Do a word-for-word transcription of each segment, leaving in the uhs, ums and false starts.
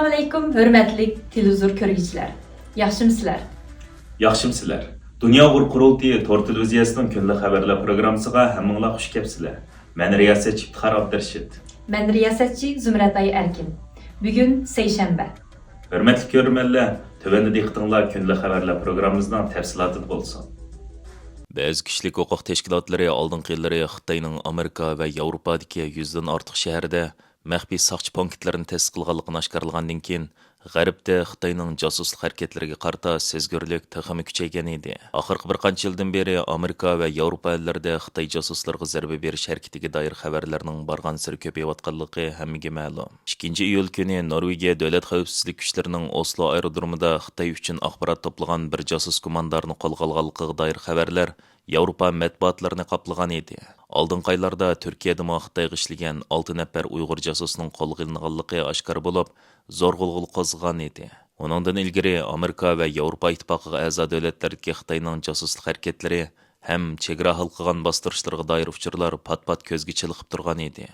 ئەسسالامۇئەلەيكۇم، ھۆرمەتلىك تېلېۋىزور كۆرگۈچىلەر. ياخشىمۇسىلەر؟ ياخشىمۇسىلەر؟ دۇنيا ئۇيغۇر قۇرۇلتىيى تور تېلېۋىزىيەسىنىڭ كۈندىلىك خەۋەرلەر پروگراممىسىغا ھەممىڭلار خۇش كەپسىلەر. مەن رىياسەتچى ئىپتىخار ئابدۇرېشىت. مەن رىياسەتچى زۇمرەتئاي ئەركىن. بۈگۈن سەيشەنبە. ھۆرمەتلىك كۆرۈرمەنلەر، تۆۋەندە دىققىتىڭلار كۈندىلىك خەۋەرلەر پروگراممىمىزنىڭ تەپسىلاتىدا بولسۇن. بەزى كىشىلىك ھوقۇق تەشكىلاتلىرى ئالدىنقى يىللىرى خىتاينىڭ ئامېرىكا ۋە ياۋروپادىكى يۈزدىن ئارتۇق شەھەردە مەخپىي ساقچى پونكىتلىرىنى تەسىس قىلغانلىقىنى ئاشكارىلىغاندىن كېيىن، غەربتە خىتاينىڭ جاسۇسلۇق ھەرىكەتلىرىگە قارىتا سەزگۈرلۈك تېخىمۇ كۈچەيگەن ئىدى. ئاخىرقى بىر قانچە يىلدىن بېرى ئامېرىكا ۋە ياۋروپا ئەللىرىدە خىتاي جاسۇسلىرىغا زەربە بېرىش ھەرىكىتىگە دائىر خەۋەرلەرنىڭ بارغانسېرى كۆپىيىۋاتقانلىقى ھەممىگە مەلۇم. ئىككىنچى ئىيۇل كۈنى نورۋېگىيە دۆلەت خەۋپسىزلىك كۈچلىرىنىڭ ئوسلو ئايرودرومىدا خىتاي ئۈچۈن ئاخبارات توپلىغان بىر جاسۇس گۇماندارنى قولغا ئالغانلىقىغا دائىر خەۋەرلەر ياۋروپا مەتبۇئاتلىرىنى قاپلىغان ئىدى. ئالدىنقى ئايلاردا تۈركىيەدىمۇ خىتايغا ئىشلىگەن ئالتە نەپەر ئۇيغۇر جاسۇسنىڭ قولغا ئېلىنغانلىقى ئاشكارا بولۇپ، زور غۇلغۇلا قوزغىغان ئىدى. ئۇنىڭدىن ئىلگىرى ئامېرىكا ۋە ياۋروپا ئىتتىپاقىغا ئەزا دۆلەتلەردىكى خىتاينىڭ جاسۇسلۇق ھەرىكەتلىرى ھەم چېگرا ھالقىغان باستۇرۇشلىرىغا دائىر ئۇچۇرلار پات-پات كۆزگە چېلىقىپ تۇرغان ئىدى.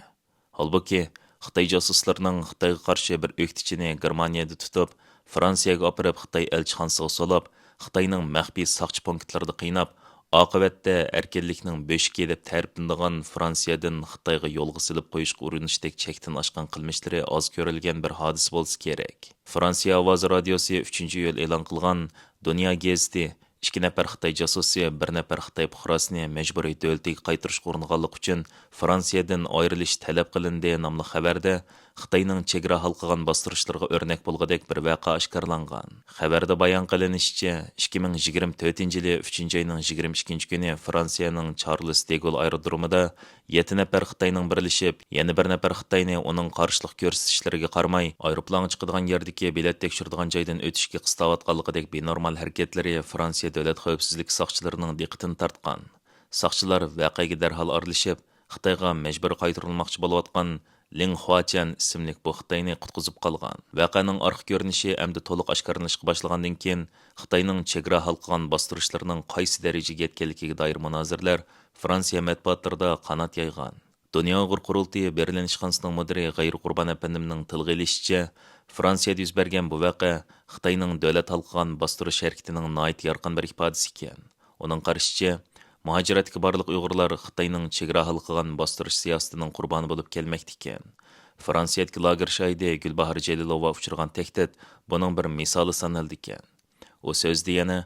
ھالبۇكى، خىتاي جاسۇسلىرىنىڭ خىتايغا قارشى بىر ئۆكتىچىنى گېرمانىيەدە تۇتۇپ، فرانسىيەگە ئاپىرىپ خىتاي ئەلچىخانىسىغا سولاپ، خىتاينىڭ مەخپىي ساقچى پونكىتلىرىدا قىيناپ، ئاقىۋەتتە ئەركىنلىكنىڭ بۆشۈكى دەپ تەرىپلىنىدىغان فرانسىيەدىن خىتايغا يولغا سېلىپ قويۇشقا ئۇرۇنۇشتەك چەكتىن ئاشقان قىلمىشلىرى ئاز كۆرۈلگەن بىر ھادىسە بولسا كېرەك. فرانسىيە ئاۋازى رادىيوسى ئۈچىنچى ئىيۇل ئېلان قىلغان دۇنيا گېزىتى ئىككى نەپەر خىتاي جاسۇسى بىر نەپەر خىتاي پۇقراسىنى مەجبۇرىي دۆلىتىگە قايتۇرۇشقا ئۇرۇنغانلىقى ئۈچۈن فرانسىيەدىن ئايرىلىش تەلەپ قىلىندى ناملىق خەۋەردە خىتاينىڭ چېگرا ھالقىغان باستۇرۇشلىرىغا ئۆرنەك بولغۇدەك بىر ۋەقە ئاشكارىلانغان. خەۋەردە بايان قىلىنىشىچە، ئىككى مىڭ يىگىرمە تۆتىنچى يىلى ئۈچىنچى ئاينىڭ يىگىرمە ئىككىنچى كۈنى فرانسىيەنىڭ چارلىز دېگول ئايرودرومىدا يەتتە نەپەر خىتاينىڭ بىرلىشىپ، يەنە بىر نەپەر خىتاينى ئۇنىڭ قارشىلىق كۆرسىتىشلىرىگە قارىماي، ئايروپىلانغا چىقىدىغان يەردىكى بېلەت تەكشۈرىدىغان جايدىن ئۆتۈشكە قىستاۋاتقانلىقىدەك بىنورمال ھەرىكەتلىرى فرانسىيە دۆلەت خەۋپسىزلىك ساقچىلىرىنىڭ دىققىتىنى تارتقان. ساقچىلار ۋەقەگە دەرھال ئارىلىشىپ، خىتايغا مەجبۇرىي قايتۇرۇلماقچى بولۇۋاتقان لىڭ خۇاچيەن ئىسىملىك بۇ خىتاينى قۇتقۇزۇپ قالغان. ۋەقەنىڭ ئارقا كۆرۈنۈشى ئەمدى تولۇق ئاشكارىلىنىشقا باشلىغاندىن كېيىن، خىتاينىڭ چېگرا ھالقىغان باستۇرۇشلىرىنىڭ قايسى دەرىجىگە يەتكەنلىكىگە دائىر مۇنازىرىلەر فرانسىيە مەتبۇئاتلىرىدا قانات يايغان. دۇنيا ئۇيغۇر قۇرۇلتىيى بېرلىن ئىشخانىسىنىڭ مۇدىرى غەيرى قۇربان ئەپەندىمنىڭ تىلغا ئېلىشىچە، فرانسىيەدە يۈز بەرگەن بۇ ۋەقە خىتاينىڭ دۆلەت ھالقىغان باستۇرۇش ھەرىكىتىنىڭ ناھايىتى يارقىن بىر ئىپادىسى ئىكەن. ئۇنىڭ قارىشىچە، مۇھاجىرەتتىكى بارلىق ئۇيغۇرلار خىتاينىڭ چېگرا ھالقىغان باستۇرۇش سىياسىتىنىڭ قۇربانى بولۇپ كەلمەكتە ئىكەن. فرانسىيەدىكى لاگېر شاھىدى گۈلباھار جېلىلوۋا ئۇچرىغان تەھدىت بۇنىڭ بىر مىسالى سانىلىدىكەن. ئۇ سۆزىدە يەنە،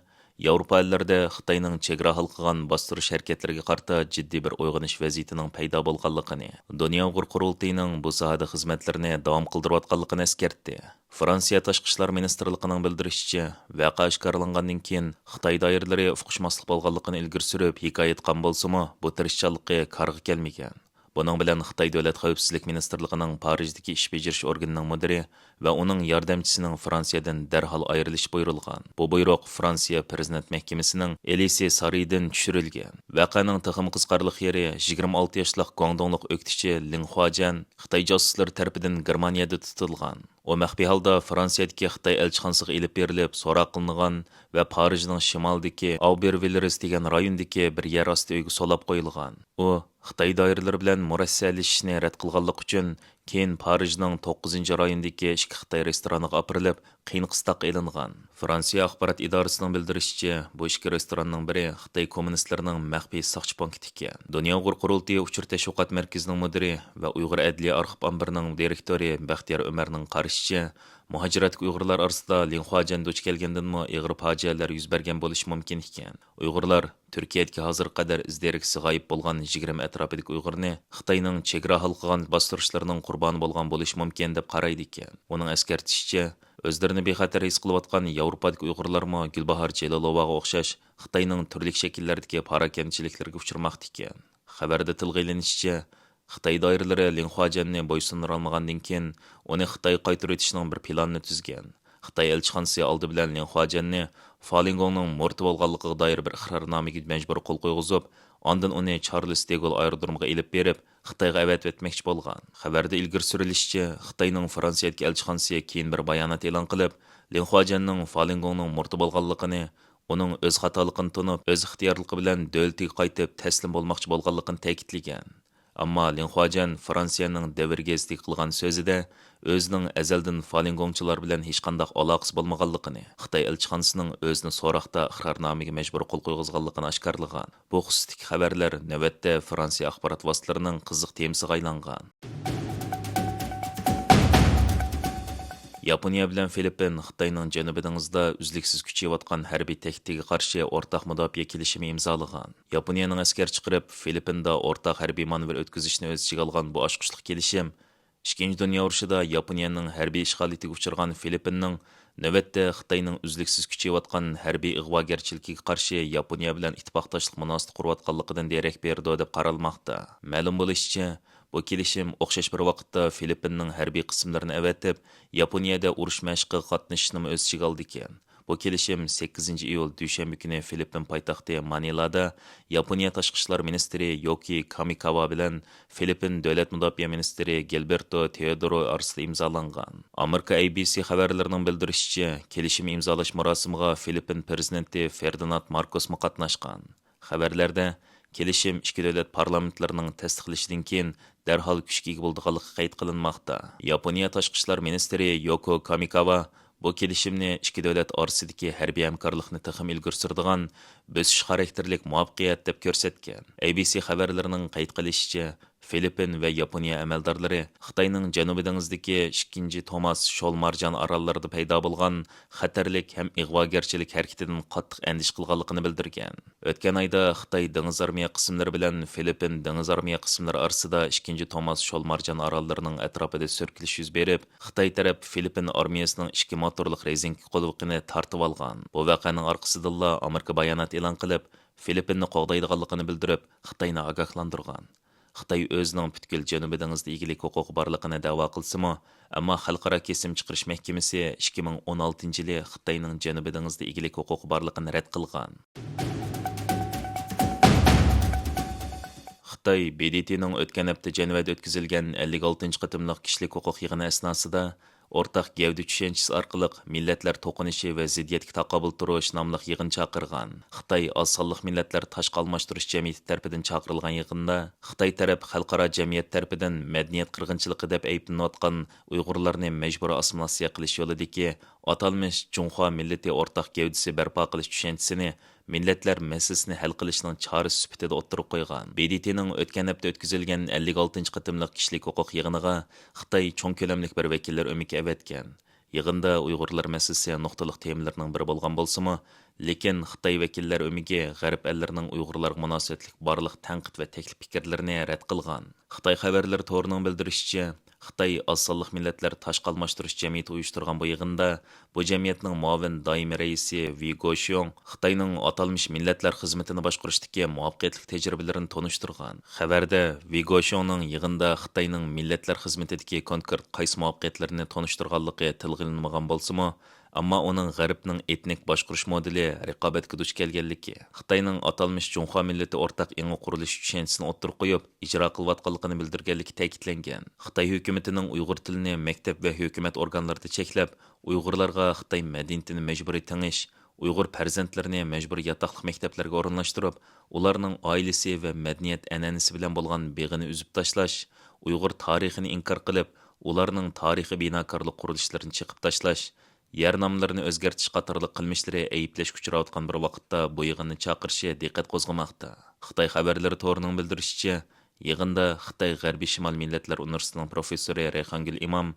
ياۋروپا ئەللىرىدە خىتاينىڭ چېگرا ھالقىغان باستۇرۇش ھەرىكەتلىرىگە قارىتا جىددىي بىر ئويغىنىش ۋەزىيىتىنىڭ پەيدا بولغانلىقىنى، دۇنيا ئۇيغۇر قۇرۇلتىيىنىڭ بۇ ساھەدە خىزمەتلىرىنى داۋام قىلدۇرۇۋاتقانلىقىنى ئەسكەرتتى. فرانسىيە تاشقى ئىشلار مىنىستىرلىقىنىڭ بىلدۈرۈشىچە، ۋەقە ئاشكارىلانغاندىن كېيىن خىتاي دائىرىلىرى ئۇقۇشماسلىق بولغانلىقىنى ئىلگىرى سۈرۈپ ھېكايە ئېيتقان بولسىمۇ، بۇ تىرىشچانلىقى كارغا كەلمىگەن. بۇنىڭ بىلەن خىتاي دۆلەت خەۋپسىزلىك مىنىستىرلىقىنىڭ پارىژدىكى ئىش بېجىرىش ئورگىنىنىڭ مۇدىرى ۋە ئۇنىڭ ياردەمچىسىنىڭ فرانسىيەدىن دەرھال ئايرىلىشى بۇيرۇلغان. بۇ بۇيرۇق فرانسىيە پىرېزىدېنت مەھكىمىسىنىڭ ئېلىسى سارىيىدىن چۈشۈرۈلگەن. ۋەقەنىڭ تېخىمۇ قىزىقارلىق يېرى، يىگىرمە ئالتە ياشلىق گۇاڭدۇڭلۇق ئۆكتىچى لىڭ خۇاجيەن خىتاي جاسۇسلىرى تەرىپىدىن گېرمانىيەدە تۇتۇلغان. ئۇ مەخپىي ھالدا فرانسىيەدىكى خىتاي ئەلچىخانىسىغا ئېلىپ بېرىلىپ سوراق قىلىنغان ۋە پارىژنىڭ شىمالىدىكى ئاۋبېرۋىلېرس دېگەن رايوندىكى بىر يەر ئاستى ئۆيگە سولاپ قويۇلغان. ئۇ خىتاي دائىرىلىرى بىلەن مۇرەسسەلىشىشنى رەت قىلغانلىقى ئۈچۈن، كېيىن پارىژنىڭ توققۇزىنچى رايوندىكى ئىككى خىتاي رېستورانىغا ئاپىرىلىپ، قىيىن قىستاققا ئېلىنغان. فرانسىيە ئاخبارات ئىدارىسىنىڭ بىلدۈرۈشىچە، بۇ ئىككى رېستوراننىڭ بىرى خىتاي كوممۇنىستلىرىنىڭ مەخپىي ساقچى پونكىتى ئىكەن. دۇنيا ئۇيغۇر قۇرۇلتىيى ئۇچۇر تەشۋىقات مەركىزىنىڭ مۇدىرى ۋە ئۇيغۇر ئەدلىيە ئارخىپ ئامبىرىنىڭ دىرېكتورى بەختىيار ئۆمەرنىڭ قارىشىچە، مۇھاجىرەتتىكى ئۇيغۇرلار ئارىسىدا لىڭ خۇاجيەن دۇچ كەلگەندىنمۇ ئېغىر پاجىئەلەر يۈز بەرگەن بولۇشى مۇمكىن ئىكەن. ئۇيغۇرلار تۈركىيەدىكى ھازىرغا قەدەر ئىز دېرىكسىز غايىب بولغان يىگىرمە ئەتراپىدىكى ئۇيغۇرنى خىتاينىڭ چېگرا ھالقىغان باستۇرۇشلىرىنىڭ قۇربانى بولغان بولۇشى مۇمكىن، دەپ قارايدىكەن. ئۇنىڭ ئەسكەرتىشىچە، ئۆزلىرىنى بىخەتەر ھېس قىلىۋاتقان ياۋروپادىكى ئۇيغۇرلارمۇ گۈلباھار جېلىلوۋاغا ئوخشاش خىتاينىڭ تۈرلۈك شەكىللەردىكى پاراكەندىچىلىكلىرىگە ئۇچرىماقتا ئىكەن. خەۋەردە تىلغا ئېلىنىشىچە، خىتاي دائىرىلىرى لىڭ خۇاجيەننى بويسۇندۇرالمىغاندىن كېيىن، ئۇنى خىتايغا قايتۇرۇۋېتىشنىڭ بىر پىلانىنى تۈزگەن. خىتاي ئەلچىخانىسى ئالدى بىلەن لىڭ خۇاجيەننى فالىڭگوڭنىڭ مۇرتى بولغانلىقىغا دائىر بىر ئىقرارنامىگە مەجبۇرىي قول قويغۇزۇپ، ئاندىن ئۇنى چارلىز دېگول ئايرودرومىغا ئېلىپ بېرىپ، خىتايغا ئەۋەتىۋەتمەكچى بولغان. خەۋەردە ئىلگىرى سۈرۈلۈشىچە، خىتاينىڭ فرانسىيەدىكى ئەلچىخانىسى كېيىن بىر بايانات ئېلان قىلىپ، لىڭ خۇاجيەننىڭ فالىڭگوڭنىڭ مۇرتى بولغانلىقىنى، ئۇنىڭ ئۆز خاتالىقىنى تونۇپ، ئۆز ئىختىيارلىقى بىلەن دۆلىتىگە قايتىپ تەسلىم بولماقچى بولغانلىقىنى تەكىتلىگەن. ئەمما لىڭ خۇاجيەن فرانسىيەنىڭ دەۋر گېزىتىگە قىلغان سۆزىدە ئۆزىنىڭ ئەزەلدىن فالىنگوڭچىلار بىلەن ھېچقانداق ئالاقىسى بولمىغانلىقىنى، خىتاي ئەلچىخانىسىنىڭ ئۆزىنى سوراقتا ئىقرارنامىگە مەجبۇر قول قويغۇزغانلىقىنى ئاشكارىلىغان. بۇ خۇسۇستىكى خەۋەرلەر نۆۋەتتە فرانسىيە ئاخبارات ۋاسىتىلىرىنىڭ قىزىق تېمىسىغا ئايلانغان. ياپونىيە بىلەن فىلىپپىن خىتاينىڭ جەنۇبىي دېڭىزىدا ئۈزلۈكسىز كۈچىيىۋاتقان ھەربىي تەھدىتىگە قارشى ئورتاق مۇداپىئە كېلىشىمى ئىمزالىغان. ياپونىيەنىڭ ئەسكەر چىقىرىپ، فىلىپپىندا ئورتاق ھەربىي مانېۋىر ئۆتكۈزۈشنى ئۆز ئىچىگە ئالغان بۇ ئاچقۇچلۇق كېلىشىم ئىككىنچى دۇنيا ئۇرۇشىدا ياپونىيەنىڭ ھەربىي ئىشغالىيىتىگە ئۇچرىغان فىلىپپىننىڭ نۆۋەتتە خىتاينىڭ ئۈزلۈكسىز كۈچىيىۋاتقان ھەربىي ئىغۋاگەرچىلىكىگە قارشى ياپونىيە بىلەن ئىتتىپاقداشلىق مۇناسىۋىتى قۇرۇۋاتقانلىقىدىن دېرەك بېرىدۇ، دەپ قارالماقتا. مەلۇم بولۇشىچە، بۇ كېلىشىم ئوخشاش بىر ۋاقىتتا فىلىپپىننىڭ ھەربىي قىسىملىرىنى ئەۋەتىپ، ياپونىيەدە ئۇرۇش مەشقىگە قاتنىشىشنىمۇ ئۆز ئىچىگە ئالىدىكەن. بۇ كېلىشىم سەككىزىنچى ئىيۇل دۈشەنبە كۈنى فىلىپپىن پايتەختى مانىلەدا ياپونىيە تاشقى ئىشلار مىنىستىرى يوكى كامىكاۋا بىلەن فىلىپپىن دۆلەت مۇداپىئە مىنىستىرى گىلبېرتو تېئودورو ئارىسىدا ئىمزالانغان. ئامېرىكا ئەي بى سى خەۋەرلىرىنىڭ بىلدۈرۈشىچە، كېلىشىم ئىمزالاش مۇراسىمىغا فىلىپپىن پىرېزىدېنتى فېردىناند ماركوسمۇ قاتناشقان. خەۋەرلەردە، كېلىشىم ئىككى دۆلەت پارلامېنتلىرىنىڭ تەستىقلىشىدىن كېيىن دەرھال كۈچكە ئىگە بولىدىغانلىقى قەيت قىلىنماقتا. ياپونىيە تاشقى ئىشلار مىنىستىرى يوكو كامىكاۋا بۇ كېلىشىمنى ئىككى دۆلەت ئارىسىدىكى ھەربىي ھەمكارلىقنى تېخىمۇ ئىلگىرى سۈرىدىغان بۆسۈش خاراكتېرلىك مۇۋەپپەقىيەت دەپ كۆرسەتكەن. ئەي بى سى خەۋەرلىرىنىڭ قەيت قىلىشىچە، فىلىپپىن ۋە ياپونىيە ئەمەلدارلىرى خىتاينىڭ جەنۇبىي دېڭىزدىكى ئىككىنچى توماس شول مارجان ئاراللىرىدا پەيدا بولغان خەتەرلىك ھەم ئىغۋاگەرچىلىك ھەرىكىتىدىن قاتتىق ئەندىشە قىلغانلىقىنى بىلدۈرگەن. ئۆتكەن ئايدا خىتاي دېڭىز ئارمىيە قىسىملىرى بىلەن فىلىپپىن دېڭىز ئارمىيە قىسىملىرى ئارىسىدا ئىككىنچى توماس شول مارجان ئاراللىرىنىڭ ئەتراپىدا سۈركىلىش يۈز بېرىپ، خىتاي تەرەپ فىلىپپىن ئارمىيەسىنىڭ ئىككى موتورلۇق رېزىنكە قۇلىقىنى تارتىۋالغان. بۇ ۋەقەنىڭ ئارقىسىدىنلا ئامېرىكا بايانات ئېلان قىلىپ، فىلىپپىننى قوغدايدىغانلىقىنى بىلدۈرۈپ، خىتاينى ئاگاھلاندۇرغان. خىتاي ئۆزىنىڭ پۈتكۈل جەنۇبىي دېڭىزدا ئىگىلىك ھوقۇقى بارلىقىنى دەۋا قىلسىمۇ، ئەمما خەلقئارا كېسىم چىقىرىش مەھكىمىسى ئىككى مىڭ ئون ئالتىنچى يىلى خىتاينىڭ جەنۇبىي دېڭىزدا ئىگىلىك ھوقۇقى بارلىقىنى رەت قىلغان. خىتاي ب د ت نىڭ ئۆتكەن ھەپتە جەنۋەدە ئۆتكۈزۈلگەن ئەللىك ئالتىنچى قېتىملىق كىشىلىك ھوقۇق يىغىنى ئەسناسىدا ئورتاق گەۋدە چۈشەنچىسى ئارقىلىق مىللەتلەر توقۇنۇشى ۋە زىددىيەتكە تاقابىل تۇرۇش ناملىق يىغىن چاقىرغان. خىتاي ئاز سانلىق مىللەتلەر تاشقى ئالماشتۇرۇش جەمئىيىتى تەرىپىدىن چاقىرىلغان يىغىندا خىتاي تەرەپ خەلقئارا جەمئىيەت تەرىپىدىن مەدەنىيەت قىرغىنچىلىقى دەپ ئەيىبلىنىۋاتقان ئۇيغۇرلارنى مەجبۇرىي ئاسسىمىلياتسىيە قىلىش يولىدىكى ئاتالمىش جۇڭخۇا مىللىتى ئورتاق گەۋدىسى بەرپا قىلىش چۈشەنچىسىنى مىللەتلەر مەسىلىسىنى ھەل قىلىشنىڭ چارىسى سۈپىتىدە ئوتتۇرىغا قويغان. ب د ت نىڭ ئۆتكەن ھەپتە ئۆتكۈزۈلگەن ئەللىك ئالتىنچى قېتىملىق كىشىلىك ھوقۇق يىغىنىغا خىتاي چوڭ كۆلەملىك بىر ۋەكىللەر ئۆمىكى ئەۋەتكەن. يىغىندا ئۇيغۇرلار مەسىلىسى نۇقتىلىق تېمىلىرىنىڭ بىرى بولغان بولسىمۇ، لېكىن خىتاي ۋەكىللەر ئۆمىكى غەرب ئەللىرىنىڭ ئۇيغۇرلارغا مۇناسىۋەتلىك بارلىق تەنقىد ۋە تەكلىپ پىكىرلىرىنى رەت قىلغان. خىتاي خەۋەرلىرى تورىنىڭ بىلدۈرۈشىچە، خىتاي ئاز سانلىق مىللەتلەر تاشقى ئالماشتۇرۇش جەمئىيىتى ئۇيۇشتۇرغان بۇ يىغىندا بۇ جەمئىيەتنىڭ مۇئاۋىن دائىمىي رەئىسى ۋى گوشيۇڭ خىتاينىڭ ئاتالمىش مىللەتلەر خىزمىتىنى باشقۇرۇشتىكى مۇۋەپپەقىيەتلىك تەجرىبىلىرىنى تونۇشتۇرغان. خەۋەردە ۋى گوشيۇڭنىڭ يىغىندا خىتاينىڭ مىللەتلەر خىزمىتىدىكى كونكرېت قايسى مۇۋەپپەقىيەتلىرىنى تونۇشتۇرغانلىقى تىلغا ئېلىنمىغان بولسىمۇ، ئەمما ئۇنىڭ غەربنىڭ ئېتنىك باشقۇرۇش مودېلى رىقابەتكە دۇچ كەلگەنلىكى، خىتاينىڭ ئاتالمىش جۇڭخۇا مىللىتى ئورتاق ئېڭى قۇرۇلۇشى چۈشەنچىسىنى ئوتتۇرىغا قويۇپ ئىجرا قىلىۋاتقانلىقىنى بىلدۈرگەنلىكى تەكىتلەنگەن. خىتاي ھۆكۈمىتىنىڭ ئۇيغۇر تىلىنى مەكتەپ ۋە ھۆكۈمەت ئورگانلىرىدا چەكلەپ، ئۇيغۇرلارغا خىتاي مەدەنىيىتىنى مەجبۇرىي تېڭىش، ئۇيغۇر پەرزەنتلىرىنى مەجبۇرىي ياتاقلىق مەكتەپلەرگە ئورۇنلاشتۇرۇپ، ئۇلارنىڭ ئائىلىسى ۋە مەدەنىيەت ئەنئەنىسى بىلەن بولغان بېغىنى ئۈزۈپ تاشلاش، ئۇيغۇر تارىخىنى ئىنكار قىلىپ، ئۇلارنىڭ تارىخىي بىناكارلىق قۇرۇلۇشلىرىنى چېقىپ تاشلاش، يەر ناملىرىنى ئۆزگەرتىش قاتارلىق قىلمىشلىرى ئەيىبلەشكە ئۇچراۋاتقان بىر ۋاقىتتا بۇ يىغىننى چاقىرىشى دىققەت قوزغىماقتا. خىتاي خەۋەرلىرى تورىنىڭ بىلدۈرۈشىچە، يىغىندا خىتاي غەربىي شىمال مىللەتلەر ئۇنىۋېرسىتېتىنىڭ پروفېسسورى رەيھانگۈل ئىمام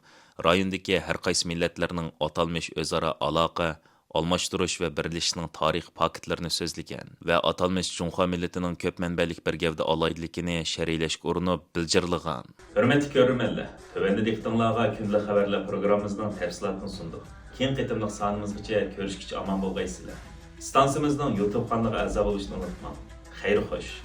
رايوندىكى ھەر قايسى مىللەتلەرنىڭ ئاتالمىش ئۆزئارا ئالاقە، ئالماشتۇرۇش ۋە بىرلىشىشنىڭ تارىخىي پاكىتلىرىنى سۆزلىگەن ۋە ئاتالمىش جۇڭخۇا مىللىتىنىڭ كۆپ مەنبەلىك بىر گەۋدە ئالاھىدىلىكىنى شەرھلەشكە ئۇرۇنۇپ بىلجىرلىغان. ھۆرمەتلىك كۆرۈرمەنلەر، تۆۋەندە دىققىتىڭلارغا كۈندىلىك خەۋەرلەر پروگراممىمىزنىڭ تەپسىلاتىنى سۇندۇق. كېيىنكى قېتىملىق سانىمىزغىچە كۆرۈشكىچە ئامان بولغايسىلەر. ئىستانسىمىزنىڭ يۇتۇب قانىلىغا ئەزا بولۇشنى ئۇنتۇماڭ. خەير خوش.